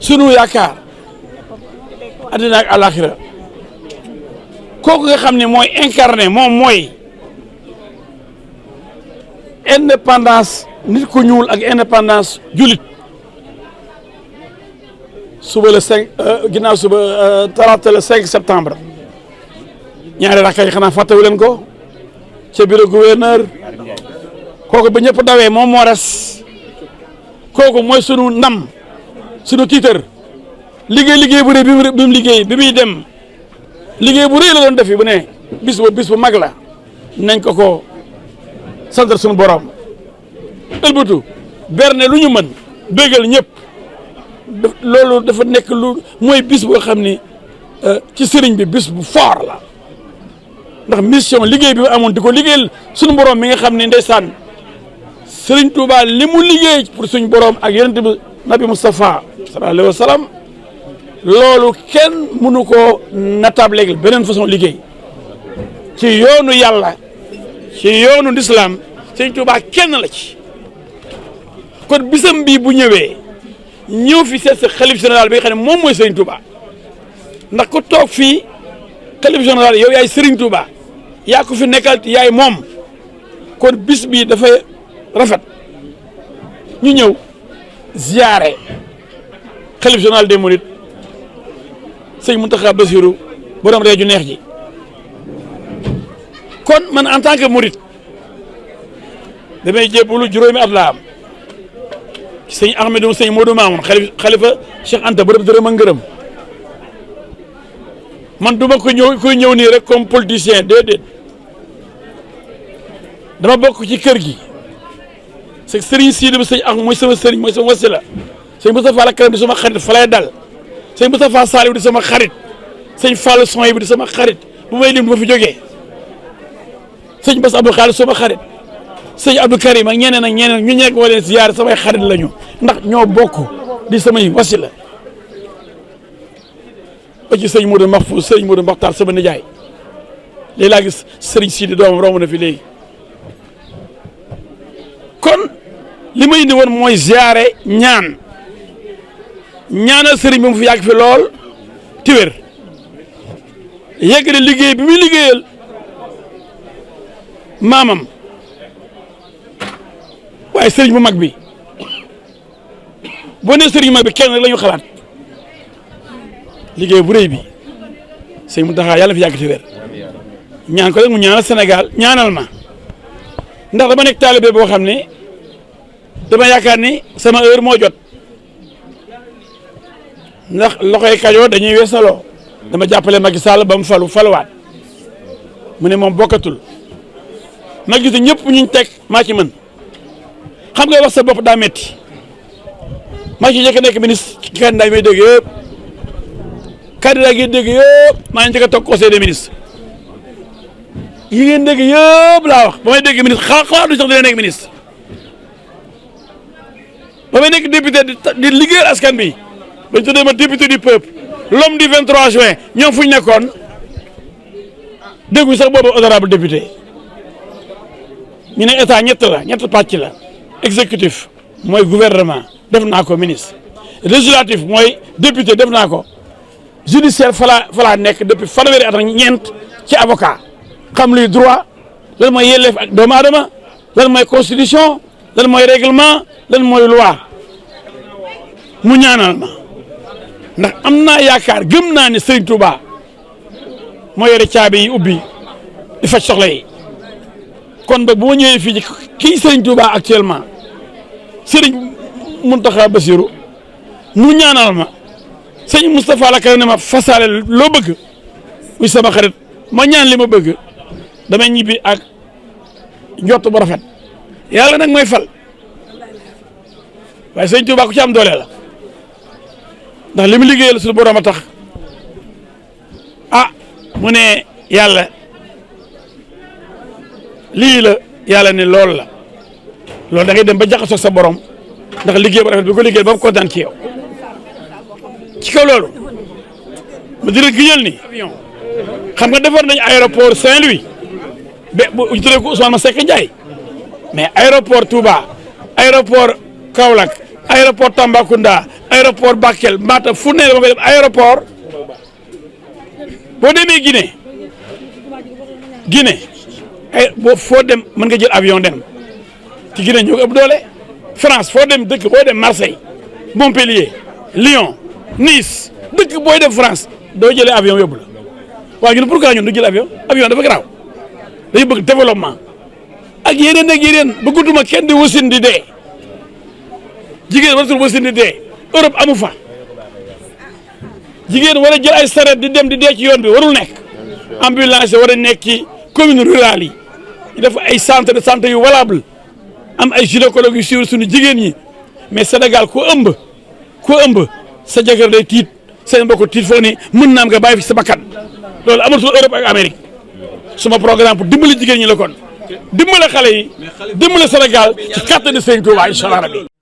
sunu yaakaar àddina ak àllaaxira kooku nga xam ne mooy incarné moom mooy indépendance nit ku ñuul ak indépendance julit suba le 5 ginnaaw suba talaata le 5 septembre ñaari rakka yi xanaa fàttewu leen ko ca bureau gouverneur kooku ba ñëpp dawee moom moo res kooku mooy sunu ndam sunu tiitër liggéey bu rëy bi mu liggéey bi muy dem liggéey bu rëy la doon defi bu ne bis bu mag la nañ ko santal sunu borom ëlbatu berne lu ñu mën bégal ñëpp loolu dafa nekk lu mooy bis boo xam ni ci sëriñ bi bis bu fort la ndax mission liggéey bi amoon di ko liggéeyal sunu borom mi nga xam ne ndeysaan sëriñ Touba li mu liggéey pour suñu borom ak yonent bi Nabi Moustapha sallallahu alayhi wa sallam loolu kenn mënu koo natable beneen façon liggéey ci yoonu yàlla ci yoonu l'islam sëriñ Touba kenn la ci kon bisam bii bu ñëwee ñëw fi seet sa xalif général bi nga xam ne moom mooy sëriñ Touba ndax ko toog fii xalif général yow yaay sëriñ Touba yaa ko fi nekkal yaay moom kon bis bii dafay rafet ñu ñëw ziyaare xalif général des mourides sëñ Mountakha Bassirou borom reeju neex ji kon man en tant que mouride damay jébbalu juróomi at laa am sëñ Ahmedou sëñ Modou Mamoun xalifa Cheikh Anta borom dërëm ak ngërëm man duma ko ñëw nii rek comme politicien déedéet dama bokk ci kër gi c'est sëriñ Sidi bi sëñ ak mooy sama sëriñ mooy sama wasila sëñ Moustapha Lakaram di sama xarit fa lay dal sëñ Moustapha Saliou di sama xarit sëñ Fallou Soy bi di sama xarit bu may lim du ma fi jógee sëñ Bass Abdou Khalis sama xarit sëñ Abdou Karim ak ñeneen ñu nekk moo leen ziyaar samay xarit lañu ndax ñoo bokk di samay wasila ba ci sëñ Modou Mahfouz sëñ Modou Makhtar sama nijaay léegi laa gis sëriñ Sidi doomam romb na fi léegi kon li ma indi woon mooy ziyaare ñaanal sëriñ bi mu fi yàgg fi lool ti wér yegg de liggéey bi muy liggéeyal maamam waaye sëriñ bu mag bi boo nee sëriñ bu mag bi kenn rek la ñu xalaat liggéey bu rëy bi sëñ Mountakha yàlla fi yàgg ci wér ñaan ko rek mu ñaanal Sénégal ñaanal ma ndax dama nekk taalibe boo xam ne dama yaakaar ni sama heure moo jot ndax loxoy Kajoor dañuy weesaloo dama jàppale Macky Sall ba mu faluwaat mu ne moom bokkatul ma gis ñëpp ñu teg maa ci mën xam nga wax sa bopp daa metti maa ci njëkk a nekk ministre ci candidat yi may dégg yëpp candidat yi dégg yëpp maa ngi njëkk a toog conseil des ministres yi ngeen dégg yëpp laa wax ba may dégg ministre xalaat du sax dina nekk ministre ba may nekk député di liggéeyal askan bi bañ tuddee ma député du peuple l'homme du 23 juin ñoom fu ñu nekkoon dégguñ sax boobu honorable député ñu ne état ñett pàcc la exécutif mooy gouvernement def naa ko ministre législatif mooy député def naa ko judiciaire falaa nekk depuis fanweeri at ak ñeent ci avocat xam luy droit lan mooy yelleef ak doomu aadama lan mooy constitution lan mooy règlement lan mooy loi mu ñaanal ma ndax am naa yaakaar gëm naa ne Serigne Touba moo yore caabi yi ubbi di faj soxla yi kon ba bu ma ñëwee fii ci kii Serigne Touba actuellement Serigne Mountakha Bassirou mu ñaanal ma sëñ Moustapha Lakaram ne ma fasaale loo bëgg muy sama xarit ma ñaan li ma bëgg damay ñibbi ak njott bu rafet yàlla nag mooy fal waaye Serigne Touba ku ci am doole la ndax li mu liggéeyal suñu borom a tax ah mu ne yàlla lii la yàlla ne loolu la loolu da ngay dem ba jaxasoo sa borom ndax liggéey bu rafet bi ko liggéeyal ba mu kontaan ci yow ci kaw loolu ma dina giñal ni xam nga defar nañ aéroport Saint-Louis ñu tuddee ko Ousmane Masseck Ndiaye mais aéroport Touba aéroport Kaolack aéroport Tambacounda aéroport Bakel Mbata fu ne ba nga dem aéroport boo demee Guinée boo foo dem mën nga jël avion dem ci Guinée ñoo ko ëpp doole France foo dem dëkk booy dem Marseille Montpellier Lyon Nice dëkk booy dem France doo jëlee avion yóbbu la waaye ñun pourquoi ñun du jël avion dafa garaaw dañu bëgg développement ak yeneen bëggatuma kenn di wasin di dee jigéen waratul wasin di dee Europe amu fa jigéen war a jël ay saret di dem di dee ci yoon bi warul nekk ambulance war a nekk ci commune rurale yi ñu def ay centre de santé yu valable am ay gynécologue yu suivre suñu jigéen ñi mais Sénégal ku ëmb sa jëkkër day tiit seen mbokk tiit foo ni mën naam nga bàyyi fi sa bakkan loolu amatul Europe ak Amérique suma programme pour dimbali jigéen ñi la kon dimbale xale yi dimbale Sénégal ci kàttanu Sëñ Tuubaa incha allah rabbi